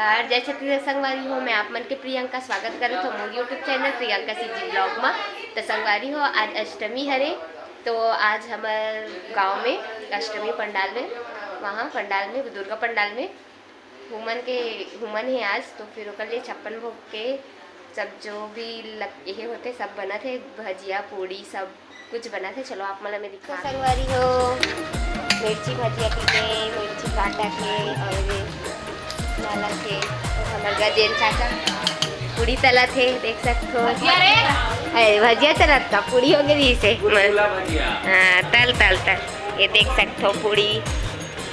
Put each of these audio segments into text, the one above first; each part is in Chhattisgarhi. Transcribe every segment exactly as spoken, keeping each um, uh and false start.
नमस्कार, जय छत्तीसगढ़ संगवारी हो, मैं आप मन के प्रियंका, स्वागत करत हो मोर YouTube channel Priyanka CG blog में। तो संगवारी हो, आज अष्टमी हरे, तो आज हमर गांव में अष्टमी पंडाल में, वहाँ पंडाल में, दुर्गा पंडाल में हुमन के, हुमन हे आज, तो फिर ओकर लिए छप्पन भोग के सब जो भी लग, ये होते, सब बनत हे, भजिया, पूड़ी, सब कुछ बनत हे। चलो आप मन ला मैं दिखा। संगवारी हो, मिर्ची भजिया के, मिर्ची काटा के, और ये डालत हे, और हमर गजेन चाचा पूड़ी तलत हे, देख सकत हो। भजिया रे। अरे, भजिया तलत का, पूड़ी हो गई इसे। गुलगुला भजिया। हाँ, तल, तल, तल। ये देख सकत हो, पूड़ी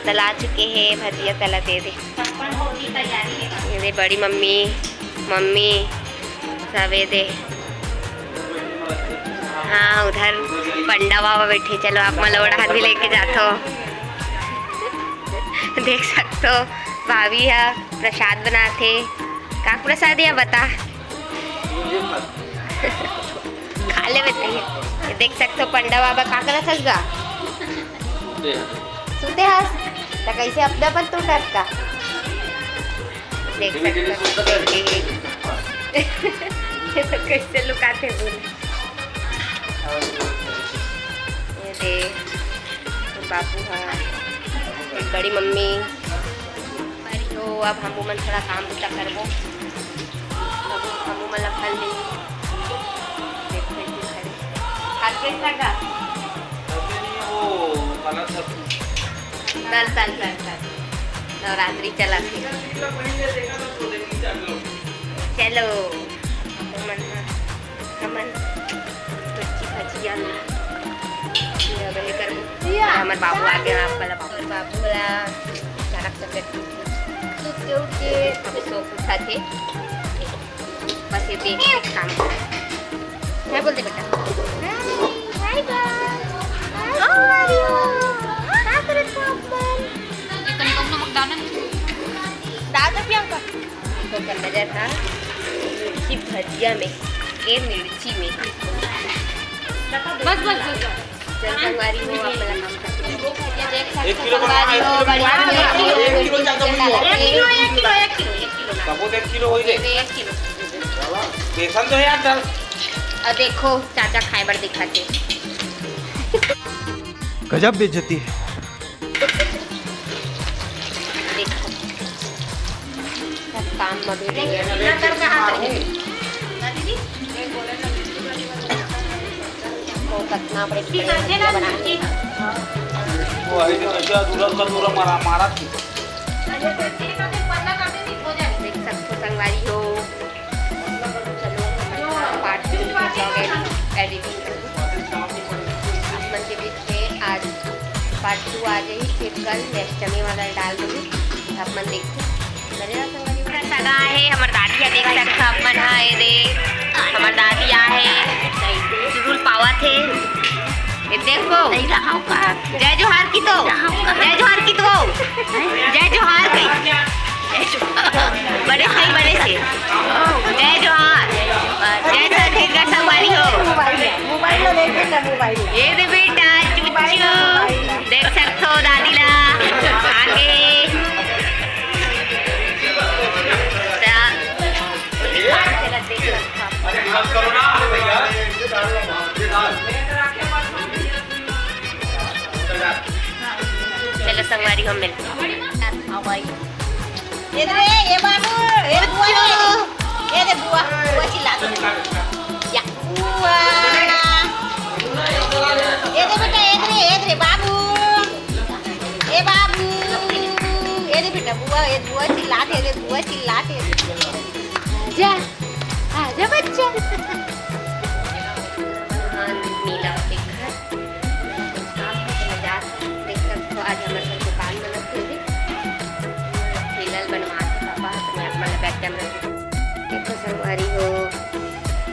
तला चुके हे, भजिया तलत हे दे। छप्पन भोग की तैयारी है। ये दे बड़ी मम्मी, मम्मी, सब ये दे। हाँ, उधर पंडा बाबा बैठे। चलो, आप मन ला ओढ़ात भी लेके जाथो। देख सकत हो, भाभी हा प्रसाद बनाथे। का प्रसाद हे बता? खा लेबे तही। ये देख सकत हो, पंडा बाबा का करत हस गा? सुते हस? त कैसे अपने अपन टूटत का? देख सकत हो, ये तो कैसे लुकाथे बोल। ये दे, बाबू हा, बड़ी मम्मी। अरे हो, अब हमू मन थोड़ा काम बूता करबो। अब हमू मन ला फल मिली। देखो, इतनी सारी। हाथ कैसे लगा? चल, चल, चल, चल। नवरात्रि चला। चलो, हमन, हमन मिर्ची भजिया में ये करबो। हमर बाबू आ गए, आप वाला बाबू। और बाबू वाला अचानक से बैठ के सुत के उठ के अभी सो उठा थे। बस ये देख काम। क्या बोलते बेटा? हाय, हाय, बाय। हाय, हाय, क्या करत हो आप मन? ये कम, कम नमक डालना। डाल दो प्रियंका। तो कर नजर था मिर्ची भजिया में, ये मिर्ची में। बस, बस, बस, बस। जन संगवारी हो, आप वाला काम करते हैं। एक किलो बनवाना है, एक किलो बनवाना है, एक किलो ज्यादा बनवाना है। एक किलो, एक किलो, एक किलो, एक किलो। सबूत एक किलो हो ही जाए। एक किलो। बेसन तो यार डाल। अब देखो, चाचा खाए बर दिखाते। गजब बेइज्जती है। देखो, सब काम में भी लगे हैं। वो कितना बड़े बड़े भजिया बनाए हैं। वो आई थी, नशा दूरा का दूरा मारा, मारा थी। देख सकते हो संगवारी हो। चलो, part two vlog edit, editing करूँ। आप मन के बीच में आज part two आ जाही, फिर कल मैं अष्टमी वाला डाल दूँगी। आप मन देखो, बने रहो संगवारी। प्रसाद आए हे, हमर दादी हे, देख सकत हो आप मन हा, ये दे, हमर दादी आए हे, चुरुल पावत हे। ये देखो। नहीं रहा हूँ का? जय जोहार की तो। रहा हूँ का? जय जोहार की तो। जय जोहार की। जय जोहार। बड़े सही, बड़े से। जय जोहार। जय छत्तीसगढ़ संगवारी हो। मोबाइल लो, देख बेटा, मोबाइल। ये दे बेटा, चुच्चू। देख सकत हो दादी ला। आगे। ता-, चलो संगवारी हो मिल। ये दे, ये बाबू, ये बुआ, ये दे बुआ, बुआ चिल्ला दे। या, बुआ। ये दे बेटा, ये दे, ये दे बाबू। ए बाबू, ए दे बेटा, बुआ, ए बुआ चिल्लात हे, ए बुआ चिल्लात हे। आजा, आजा बच्चा। हाँ, नीला के घर। आप मजाक देख सकते हो, आज हमारे घर दुकान बनत हे। ठेला बनवा के पापा अपने आप मन बैक कैमरा देखो संगवारी हो,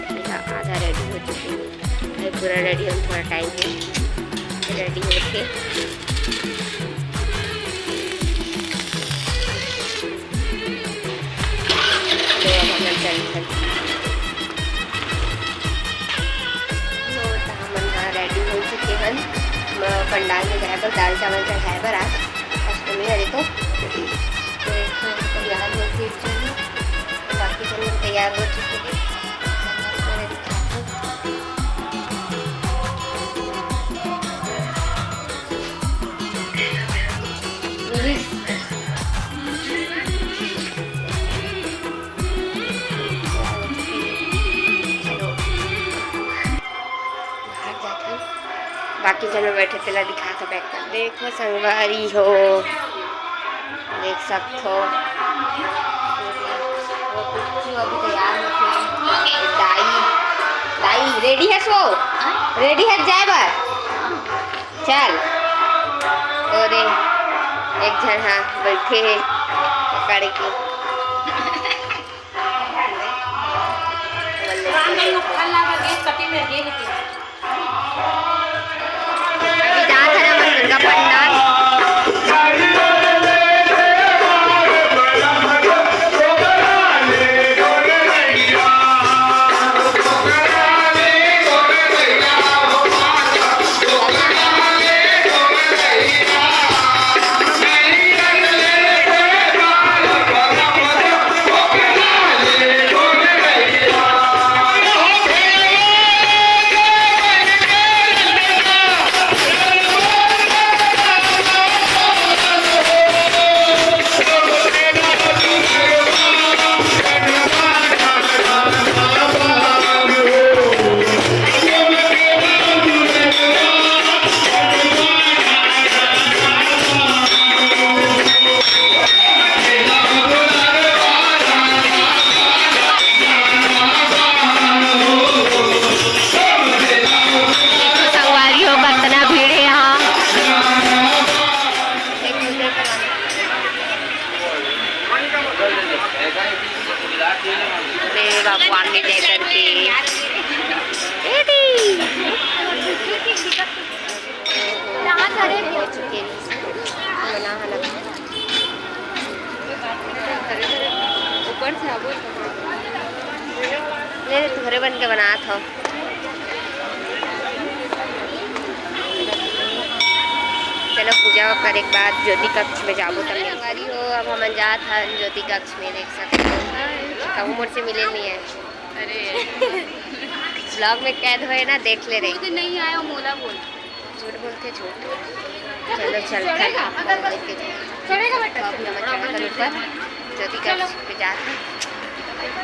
ठेला आधा रेडी हो चुके हे। ये पूरा रेडी होने थोड़ा टाइम हे, रेडी होके तो अब हमन चल, चल। तो हमन ह रेडी हो चुके हन, म-, पंडाल में जाए बर, दाल चावल चढ़ाए बर आज अष्टमी हरे तो। तो एक ठो तैयार होके बाकी जन बैठे तेला दिखात हे बैग कर। देखो संगवारी हो, देख सकथो। वो कुच्चू अभी तैयार होके। दाई, दाई, ready हस वो? Ready हस जाए बर? चल। अरे, एक झन हा बैठे हे पकड़ के। अभी जात हन हमन दुर्गा पंडाल। संगवारी हो, कतना भीड़ हे यहाँ। अरे भगवान ने जय करके। ए दी। हो चुके हैं। ऊपर से आबो। नहीं, नहीं, तुहरे बन के बनात हो। चलो, पूजा करे के बाद ज्योति कक्ष में जाबो तब। संगवारी हो, अब हमन जात हन ज्योति कक्ष में, देख सकते हो। कहूँ मोर से मिले नहीं है। अरे। Vlog में कैद होए ना, देख ले रही। नहीं आया, मोला बोल। झूठ बोलथे, झूठ। चलो, चलथन। चलेगा बेटा। तो अभी हमन चढ़त हन ऊपर, ज्योति कक्ष पे जात हन।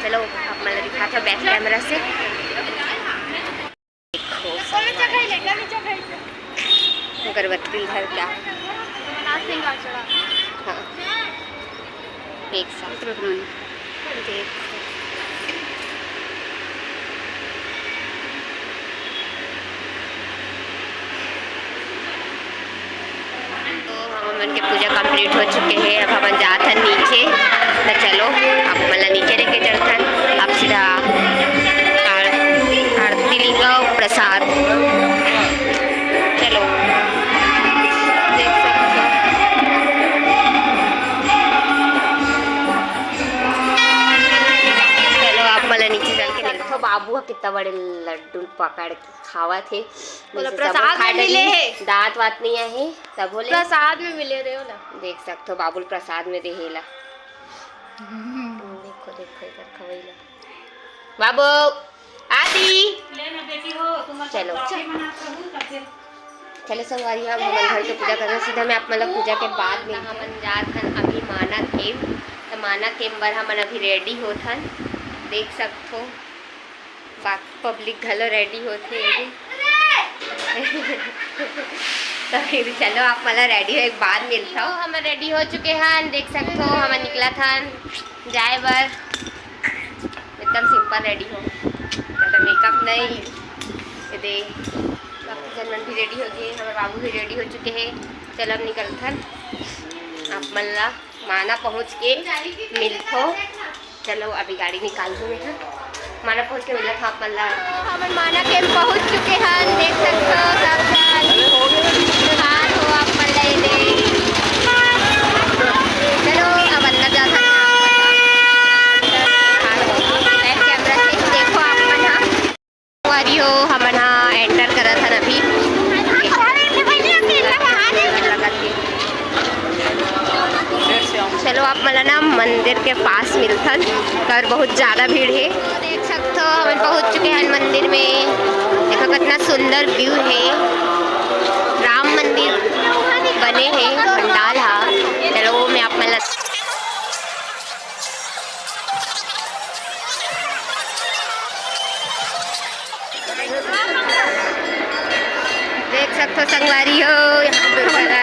चलो, आप मन ला दिखात हव back camera से। देखो, अगरबत्ती धर के। हाँ, एक साथ। देखो। तो हमन के पूजा complete हो चुके हे। अब हमन जात हन नीचे। तो चलो, आप मन ला नीचे लेके चलथन। अब सीधा आर-, आरती लिंगा प्रसाद। चलो, देख सकते हो। चलो, आप मन ला नीचे चल के मिलथो। बाबू ह कितना बड़े लड्डू पकड़ के खावत हे। ओला जैसे प्रसाद सबो खा में मिले डरिस। हे। दांत वात नहीं आहे, तभो ले। प्रसाद में मिले रे ओला। देख सकथो, बाबू ल प्रसाद में देहे ला। देखो, देखो, एकर खवई ला। बाबू, आदि। ले ना बेटी हो, तुम चलो। कॉफी बना के हूँ, तब फिर चलो संगवारी, हम हमन घर के पूजा करन, सीधा मैं आप मन ला पूजा के बाद में। हमन जात हन अभी माना केम, त माना केम बर हमन अभी ready होत हन, देख सकथो। बाकी public घलो ready होत हे। तो फिर चलो, आप मन ला ready होए के बाद मिलथो। हमन ready हो चुके हन, देख सकथो, हमन निकलत हन जाए बर। एकदम simple ready हो, ज्यादा makeup नहीं। ये दे, बाकी जन मन भी ready हो गए, हमारे बाबू भी ready हो चुके हैं। चलो, अब निकलथन, आप मन ला माना पहुँच के मिलथो। चलो, अभी गाड़ी निकाल दूँ मैं, हाँ। माना पहुँच के मिलथो आप मन ला। हमन माना केम पहुँच चुके हन, देख सकथो सब झन। हाथ हो आप मन ला ये दे। चलो, अब अंदर जाथन। Back camera से देखो आप मन ह। संगवारी हो, हमन ह enter करत हन अभी। चलो, आप मन ला ना मंदिर के पास मिलथन, पर बहुत ज्यादा भीड़ हे। देख सकथो, हमन पहुंच चुके हन मंदिर में। देखो, कितना सुंदर view हे, राम मंदिर बने हे पंडाल हा। चलो, मैं आप मन ला देख तो संगवारी हो, यहाँ पे दुर्गा ला।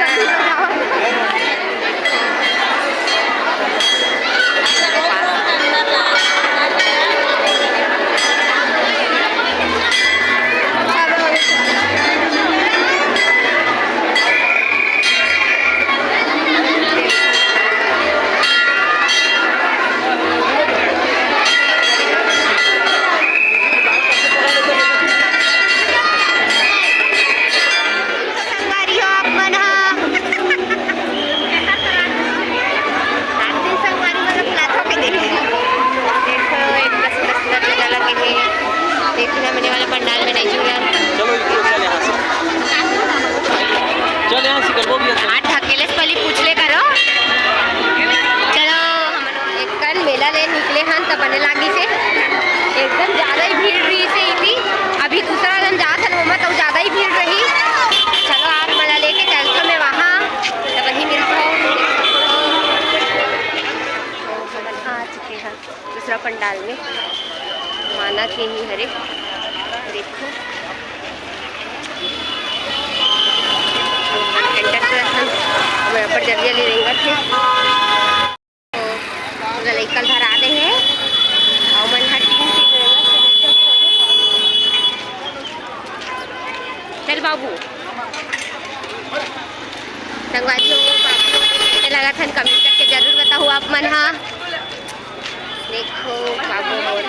संगवारी हो आप मन ह। आखिरी संगवारी मन ला बुलाथव के देख। देखो, एक कस कस लगे हे। देखना मने वाला पंडाल में नहीं जुड़ा। चलो, चल यहाँ से। चल यहाँ से, करबो भी अच्छा। हाथ ढकेले से पहले पूछ ले करो। चलो, हम एक कन मेला ले निकले हन त बने लागिस हे। एकदम ज्यादा ही भीड़ रहिस हे इति। अभी दूसरा जन जात हन, ओमा त ज्यादा ही भीड़ रही। चलो, आप मन ला लेके चलथव मैं वहाँ, त वहीं मिलथव। आ चुके हैं दूसरा पंडाल में, माना के ही हरे। देखो, कंडक्टर हन, मैं ऊपर जल्दी जल्दी रेंगत हे। तो पूरा लइका ल धरा दे हे। अउ मन ह टीम टीम रेंगत हे। चल बाबू। संगवारी हो, बाबू, कैसे लगत हन, comment करके जरूर बताओ आप मन हा। देखो बाबू मोर।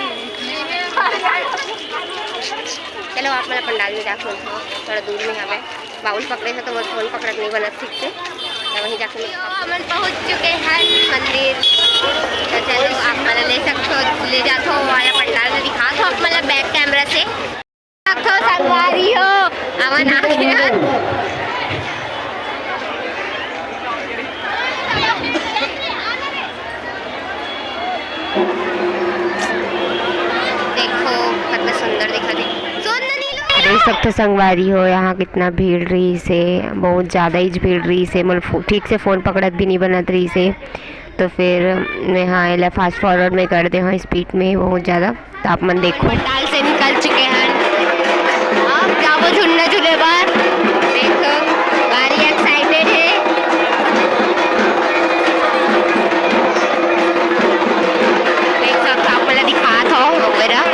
चलो आप मन पंडाल में जाके मिलथव, थोड़ा दूर में हवे। बाबू ल पकड़े हे तो मोर फोन पकड़त नहीं बनत ठीक से, तो वहीं जाके मिलथव। हमन पहुंच चुके हैं मंदिर, तो चलो आप मन ले सकथव, ले जाथव वाला पंडाल में दिखाथव आप मन ला back camera से। देखो संगवारी हो, हमन आ गए। देखो, कितना सुंदर दिखत हे। सुन नीलू। देख सकते संगवारी हो, यहाँ कितना भीड़ रहिस हे, बहुत ज्यादा ही भीड़ रहिस हे, मतलब फो-, ठीक से फोन पकड़त भी नहीं बनत रहिस हे। तो फिर मैं, हाँ, एला fast forward में कर दे, हाँ, speed में बहुत ज्यादा। तो आप मन देखो। पंडाल से निकल चुके हैं, अब जाबो झूलना झूले बर। देखो, भारी excited हे। देख सकथव, आप मन ला दिखात हव वगैरह।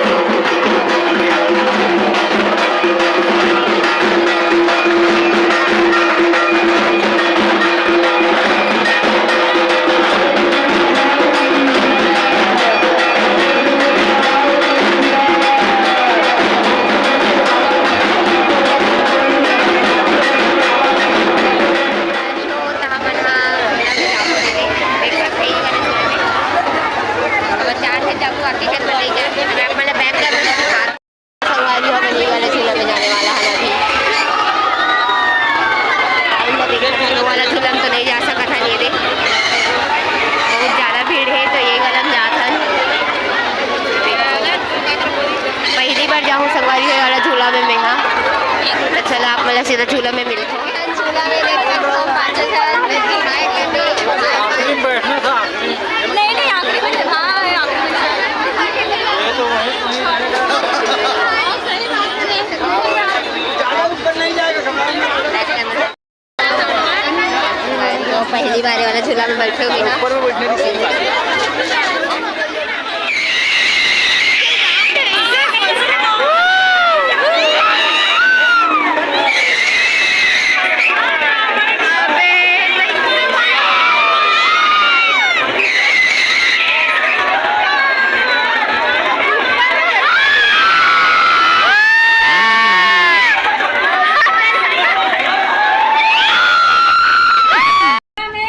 संगवारी हो, ये वाला झूला में जाने वाला है अभी। टाइम लगेगा, वो वाला झूला में तो नहीं जा सकत हन, ये दे। बहुत ज्यादा भीड़ है, तो ये वाला में जात हन। पहली बार जाहूँ संगवारी हो, ये वाला झूला में मैं, हाँ। तो चलो, आप मन ला सीधा झूला में मिलते हैं। झूला में देख सकते हो, पाँच हजार। आखिरी में बैठना था, आखिरी में। नहीं, नहीं, आखिरी में, हाँ, आखिरी में। ये तो वहीं, वहीं रहेगा। तो पहली बार ये वाला झूला में बैठे हुए हैं। ऊपर में बैठने की सही बात है।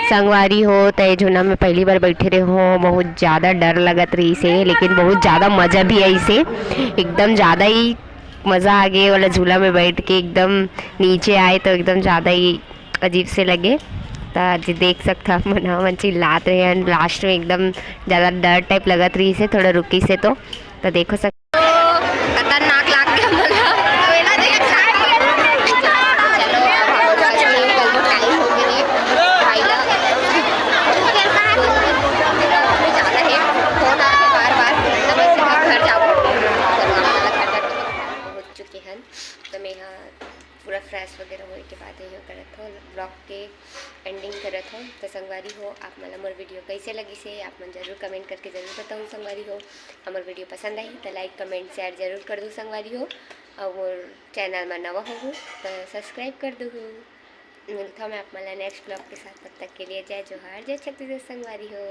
संगवारी हो, त ए झूला में पहली बार बैठे रहे हो, बहुत ज्यादा डर लगत रहिस हे, लेकिन बहुत ज्यादा मजा भी आइस हे। एकदम ज्यादा ही मजा आ गे वाला झूला में बैठ के। एकदम नीचे आए तो एकदम ज्यादा ही अजीब से लगे। त आज देख सकथव आप मन, हमन चिल्लात रहे हैं, last में एकदम ज्यादा डर type लगत रहिस हे, थोड़ा रुकिस हे तो। त देखो सक- खतरनाक लाग गे हमन ला। चलो, अब हमन ला निकल के टाइम हो गे रे भाई ला। जाना है, फोन आथे बार बार, तो मैं सीधा घर जाबो। चलो, हमन ला घर जाके पहुंच चुके हैं, तो मैं यहाँ पूरा फ्रेश वगैरह होए के बाद ये करत हो, ब्लॉग के एंडिंग करत हो। तो संगवारी हो, आप मन ला मोर वीडियो कैसे लगिस हे, आप मन जरूर कमेंट करके जरूर बताहू संगवारी हो। हमर वीडियो पसंद आही तो लाइक, कमेंट, शेयर जरूर कर दू संगवारी हो। और मोर चैनल में नवा होहू तो सब्सक्राइब कर दूहू। मिलता मैं आप मन ला नेक्स्ट ब्लॉग के साथ, तब तक के लिए जय जोहार, जय छत्तीसगढ़ संगवारी हो।